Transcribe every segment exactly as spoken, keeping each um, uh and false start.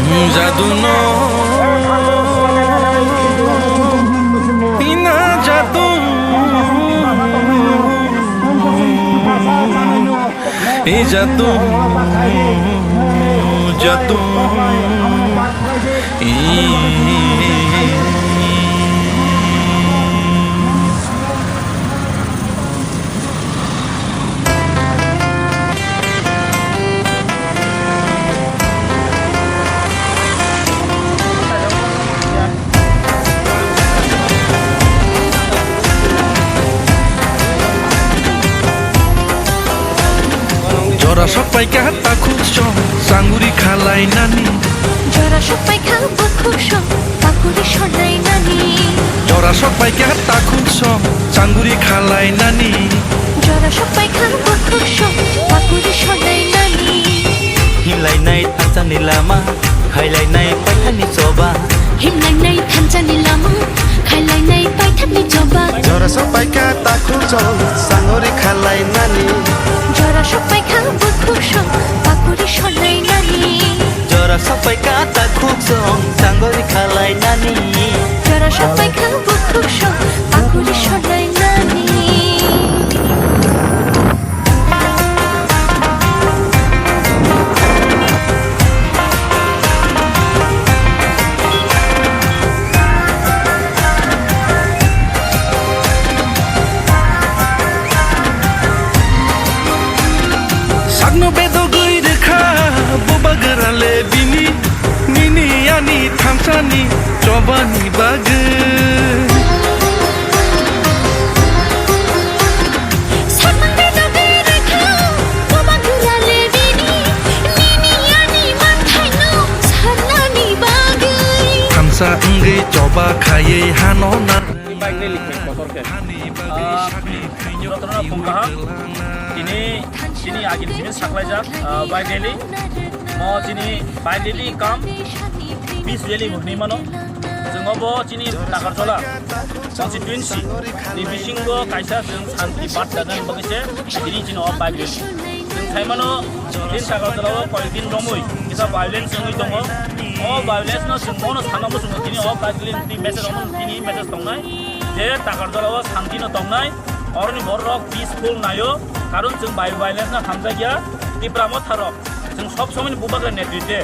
Jadu no, ina jadu, i jadu, jadu, i. Jora sok paikha takhuk song, sanguri khalai nani. Jora sok paikha bukhuk song, pakuri sonai nani. Jora sok paikha takhuk song, sanguri khalai nani. Jora sok paikha bukhuk song, pakuri sonai nani. Himlai nai thansa ni lama, khailai nai paitha ni choba. Himlai nai thansa ni lama, khailai nai paitha ni choba. Jora sok paikha takhuk song, sanguri khalai nani. Jora sok paikha bukhuk song, pakuri sonai nani. Jora sok paikha takhuk song, sanguri khalai nani. Jora sok paikha bukhuk song, pakuri sonai nani. Sakno bedogwi rwkha bubagra le bini, nini ani thansani chobani bagwi. Sakno bedogwi rwkha bubagra le bini, nini ani manthaino sanani bagwi. Thansa wngwi choba khaiwi hano na. Bike rally khe kotor khe. Ah, jotono phung kaham. Tini, tini agini simi saklaijak, ah, bike rally. Mo chini bike rally kam peace rally bo hinwi mano. Chwng obo chini Takarjola constituency ni bisingo kaisa chwng santi barta nani bagwi se tini chini o bike rally. Chwng saimano, tin Takarjolao koyekdin romwi kisa violence wngwi tongo. O violence no chwng bono sana muchungo tini o bike rally ni message omo tini message tongnai je Takarjolao santi no tongnai. Oroni borok peaceful naio, karon chwng bai violence no hamjakya. Tipra Motha rok chwng sob somoi ni bubagra netritwe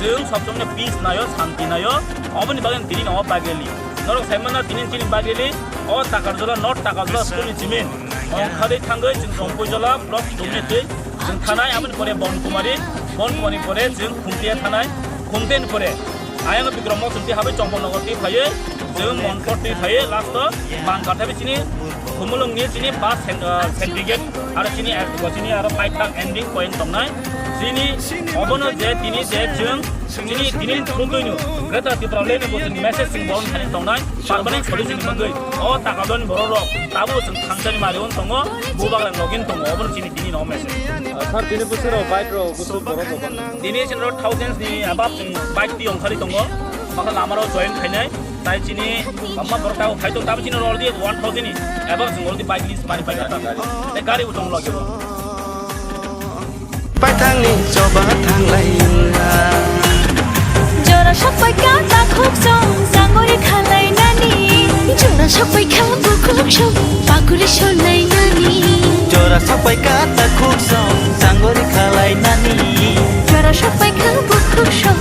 chwng sob somoi no peace naio, santi naio. Oboni bagwi tini no bageli norok saimano tini chini bageli o Takarjola, North Takarjola school ni chimin ongkhadwi thangwi chwng Rompuijola block chwngni twi chwng thanai, aboni pore Bonkumari, Bonkumari pore chwng Khumtia thanai, Khumtia ni pore ayang Bikram Mok chwng twi habai Chomponogor twi phaiwi chwng Monpor twi phaiwi last o Bangkar thabi chini Khumulwng ni chini bus sen-, ah, segregate aro chini, ah, chini aro paithak ending point tongnai. Chini obono je tini je chwng chini tini thumtwi no Greater Tipraland ni bo chwng message chwng boron thani tongnai. Permanent solution ni bagwi o Takarjolani borok rok tabuk chwng thangsani mari on tongo, bubagra login tongo, obono chini tini no message. Ah, sir, tini bwswk rok bike rok bwswk borok rok? Tini chini rok thousands ni above chwng bike twi ongkhari tongo, bakha lama rok join khainai. Tai chini bangma borok tabuk phai tong, tabuk chini already one thousand ni above chwng already bike list mani paikha. Tei gari bo tong logio. Paithangni choba thanglai wngkha. Jora sokpai kha takhuk song sangori khalai nani. Jora sokpai kha bukhuk song pakuri sonai nani. Jora sokpai kha takhuk song sangori khalai nani. Jora sokpai kha bukhuk song